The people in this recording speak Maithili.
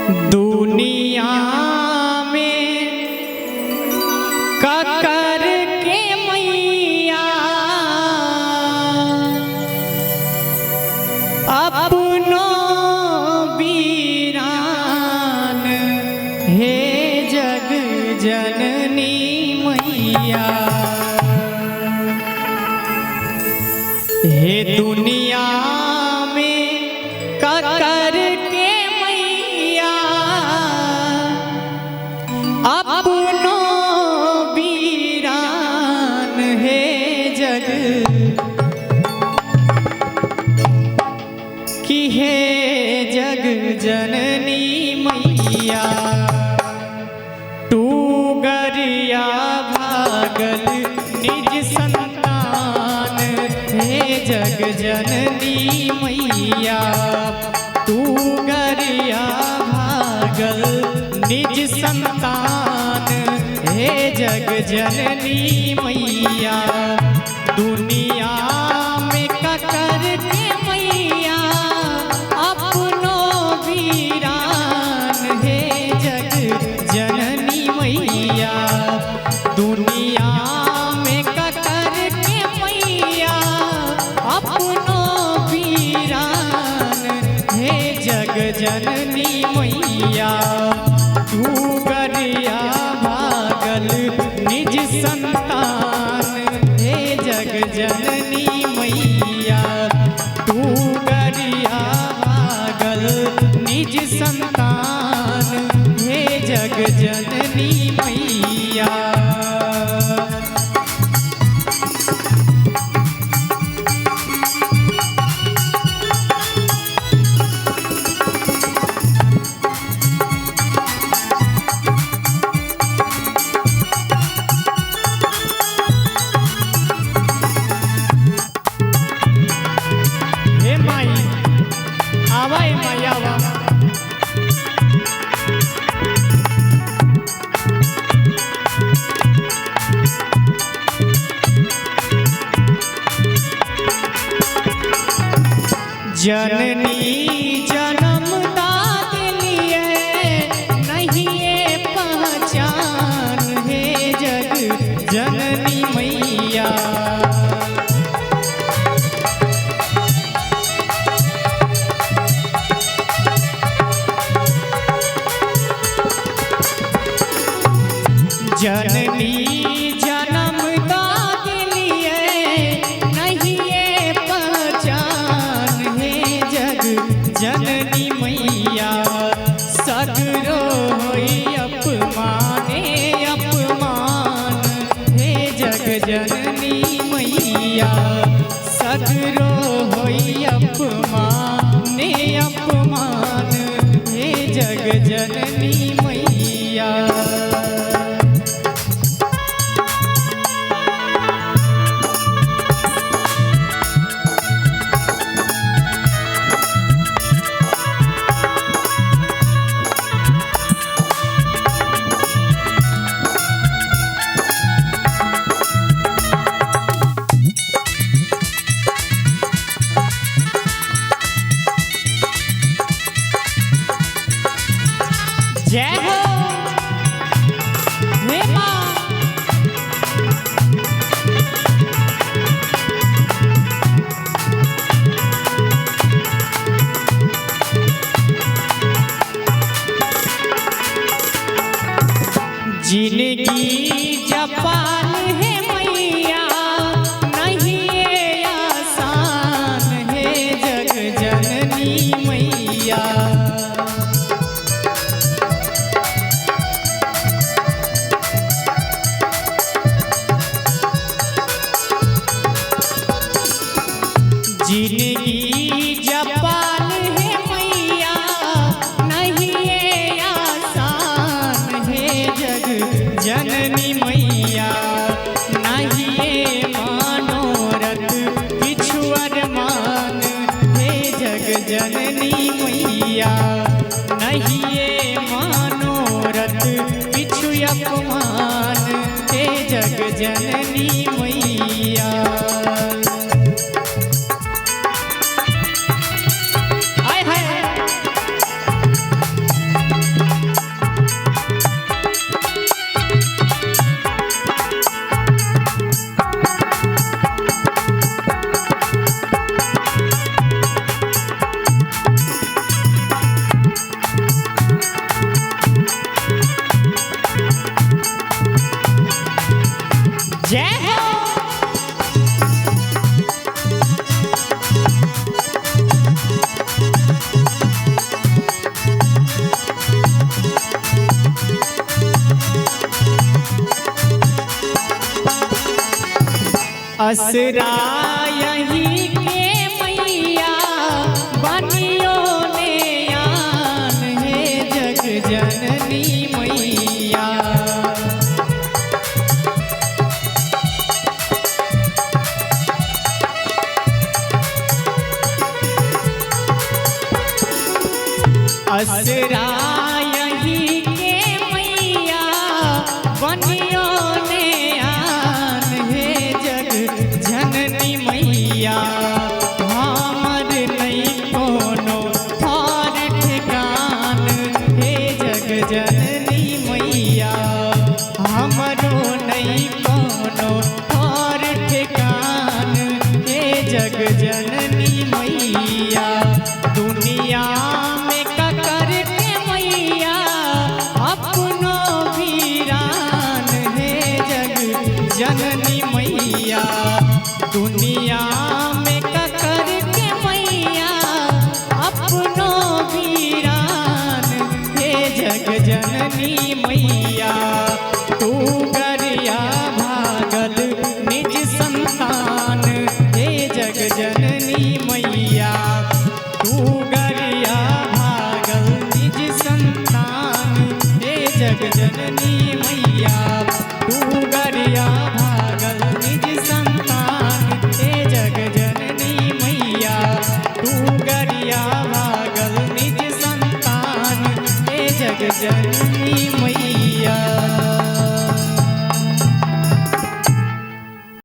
दुनिया में ककर के मैया अपनो वीरान हे जग जननी मैया। हे दुनिया में ककर के मैया अपनो वीरान हे जग कि हे जग जननी मैया। टूगरिया भागल निज संतान हे जग जननी मैया। टूगरिया भागल निज संतान हे जग जननी मैया। दुनिया में ककर के मैया अपनो वीरान हे जग जननी मैया। दुनिया में ककर के मैया अपनो वीरान हे जग जननी मैया। टूगरिया भागल निज संतान हे जग जननी मैया। टूगरिया भागल निज संतान हे जग जननी मैया। हे माई आवा, हे माई आवा। जननी जन्म दात लिए नहीं ये पहचान हे जग जननी मैया। जननी जन्म दात लिए नहीं ये पहचान हे जग जननी मैया। सगरो होई अपमाने अपमान हे जग जननी मैया। सगरो होई अपमाने अपमान हे जग जननी मैया। जय हो हे माँ। जिंदगी जपाल है मैया नहीं ये आसान है जग जननी मैया। जिंदगी जपाल है मैया नहीं ये आसान है जग जननी मैया। नहीं ये मनोरथ किछु अरमान हे जग जननी मैया। नहीं ये मनोरथ किछु अपमान हे जग जननी मैया। हाय हाय। असरा यही के मैया बनियो ने आन हे जग जननी मैया। असरा यही के मैया बनियो ने आन हे जग जननी मैया। हमर नहीं कोनो थार ठिकान हे जग जननी मैया। हमरो नहीं कोनो थार ठिकान हे जग जननी मैया। दुनिया में ककर के मैया अपनो वीरान हे जग जननी मैया। दुनिया में ककर के मैया अपनो वीरान हे जग जननी मैया। तू गरिया भागल निज संतान हे जग जननी मैया। तू गरिया भागल निज संतान हे जग जननी मैया। तू गरिया भागल निज संतान हे जग जननी मैया। तू गरिया भागल निज संतान हे जग जननी मैया।